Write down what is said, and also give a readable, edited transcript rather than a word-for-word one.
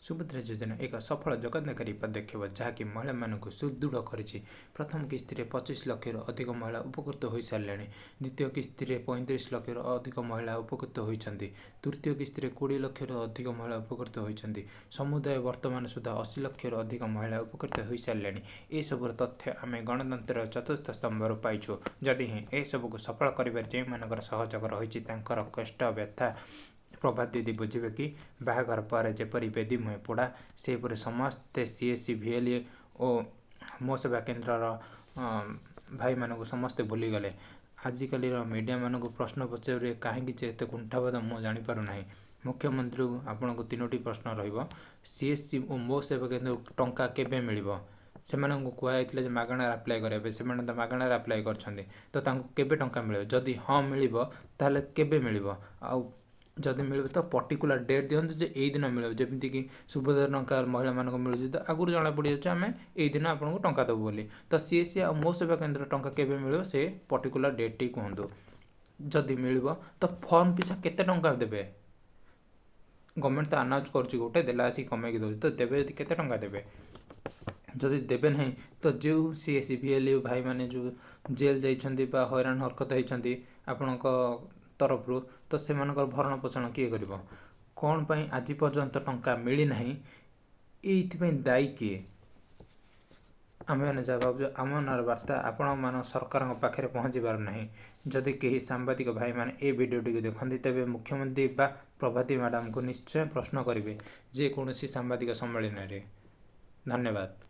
ସୁଭଦ୍ରା ଯୋଜନା ଏକ ସଫଳ ଯୁଗାନ୍ତକାରୀ ପଦକ୍ଷେପ, ଯାହାକି ମହିଳାମାନଙ୍କୁ ସୁଦୃଢ଼ କରିଛି। ପ୍ରଥମ କିସ୍ତିରେ 25 ଲକ୍ଷରୁ ଅଧିକ ମହିଳା ଉପକୃତ ହୋଇସାରିଲେଣି। ଦ୍ୱିତୀୟ କିସ୍ତିରେ 35 ଲକ୍ଷରୁ ଅଧିକ ମହିଳା ଉପକୃତ ହୋଇଛନ୍ତି। ତୃତୀୟ କିସ୍ତିରେ 20 ଲକ୍ଷରୁ ଅଧିକ ମହିଳା ଉପକୃତ ହୋଇଛନ୍ତି। ସମୁଦାୟ ବର୍ତ୍ତମାନ ସୁଦ୍ଧା 80 ଲକ୍ଷରୁ ଅଧିକ ମହିଳା ଉପକୃତ ହୋଇସାରିଲେଣି। ଏସବୁର ତଥ୍ୟ ଆମେ ଗଣତନ୍ତ୍ରର ଚତୁର୍ଥ ସ୍ତମ୍ଭରୁ ପାଇଛୁ। ଯଦି ହିଁ ଏସବୁକୁ ସଫଳ କରିବାରେ ଯେଉଁମାନଙ୍କର ସହଯୋଗ ରହିଛି, ତାଙ୍କର କଷ୍ଟ ବ୍ୟଥା ପ୍ରଭାତୀ ଦିଦି ବୁଝିବେ କି? ବାହାଘର ପରେ ଯେପରି ବେଦୀ ମୁହଁ ପୋଡ଼ା, ସେହିପରି ସମସ୍ତେ ସିଏସ୍ସି, ଭିଏଲ୍ୟୁ ଓ ମୋ ସେବା କେନ୍ଦ୍ରର ଭାଇମାନଙ୍କୁ ସମସ୍ତେ ଭୁଲିଗଲେ। ଆଜିକାଲିର ମିଡ଼ିଆମାନଙ୍କୁ ପ୍ରଶ୍ନ ପଚାରିବାରେ କାହିଁକି ଯେ ଏତେ କୁଣ୍ଠାବୋଧ, ମୁଁ ଜାଣିପାରୁନାହିଁ। ମୁଖ୍ୟମନ୍ତ୍ରୀଙ୍କୁ ଆପଣଙ୍କୁ ତିନୋଟି ପ୍ରଶ୍ନ ରହିବ। ସିଏସ୍ସି ଓ ମୋ ସେବା କେନ୍ଦ୍ରକୁ ଟଙ୍କା କେବେ ମିଳିବ? ସେମାନଙ୍କୁ କୁହାଯାଇଥିଲା ଯେ ମାଗଣାରେ ଆପ୍ଲାଏ କରିବା ପାଇଁ। ସେମାନେ ତ ମାଗଣାରେ ଆପ୍ଲାଏ କରିଛନ୍ତି, ତ ତାଙ୍କୁ କେବେ ଟଙ୍କା ମିଳିବ? ଯଦି ହଁ ମିଳିବ, ତାହେଲେ କେବେ ମିଳିବ? ଆଉ ଯଦି ମିଳିବ ତ ପର୍ଟିକୁଲାର ଡେଟ୍ ଦିଅନ୍ତୁ ଯେ ଏଇ ଦିନ ମିଳିବ। ଯେମିତିକି ସୁଭଦ୍ରା ଟଙ୍କା ମହିଳାମାନଙ୍କୁ ମିଳୁଛି, ତ ଆଗରୁ ଜଣାପଡ଼ିଯାଉଛି ଆମେ ଏଇ ଦିନ ଆପଣଙ୍କୁ ଟଙ୍କା ଦେବୁ ବୋଲି। ତ ସିଏସ୍ସି ଆଉ ମୋ ସେବା କେନ୍ଦ୍ର ଟଙ୍କା କେବେ ମିଳିବ, ସେ ପର୍ଟିକୁଲାର ଡେଟ୍ଟି କୁହନ୍ତୁ। ଯଦି ମିଳିବ ତ ଫର୍ମ ପିଛା କେତେ ଟଙ୍କା ଦେବେ? ଗଭର୍ଣ୍ଣମେଣ୍ଟ ତ ଆନାଉନ୍ସ କରୁଛି, ଗୋଟେ ଦେଲା ଆସିକି କମେଇକି ଦେଉଛି। ତ ଦେବେ ଯଦି କେତେ ଟଙ୍କା ଦେବେ? ଯଦି ଦେବେ ନାହିଁ, ତ ଯେଉଁ ସିଏସ୍ସି, ଭିଏଲ୍ୟୁ ଭାଇମାନେ ଯେଉଁ ଜେଲ୍ ଯାଇଛନ୍ତି ବା ହଇରାଣ ହରକତ ହେଇଛନ୍ତି ଆପଣଙ୍କ ତରଫରୁ, ତ ସେମାନଙ୍କର ଭରଣ ପୋଷଣ କିଏ କରିବ? କ'ଣ ପାଇଁ ଆଜି ପର୍ଯ୍ୟନ୍ତ ଟଙ୍କା ମିଳିନାହିଁ? ଏଇଥିପାଇଁ ଦାୟୀ କିଏ? ଆମେମାନେ ଯାହା ଭାବୁଛୁ, ଆମମାନର ବାର୍ତ୍ତା ଆପଣମାନ ସରକାରଙ୍କ ପାଖରେ ପହଞ୍ଚି ପାରୁନାହିଁ। ଯଦି କେହି ସାମ୍ବାଦିକ ଭାଇମାନେ ଏ ଭିଡ଼ିଓଟିକୁ ଦେଖନ୍ତି, ତେବେ ମୁଖ୍ୟମନ୍ତ୍ରୀ ବା ପ୍ରଭାତୀ ମ୍ୟାଡ଼ାମକୁ ନିଶ୍ଚୟ ପ୍ରଶ୍ନ କରିବେ ଯେକୌଣସି ସାମ୍ବାଦିକ ସମ୍ମିଳନୀରେ। ଧନ୍ୟବାଦ।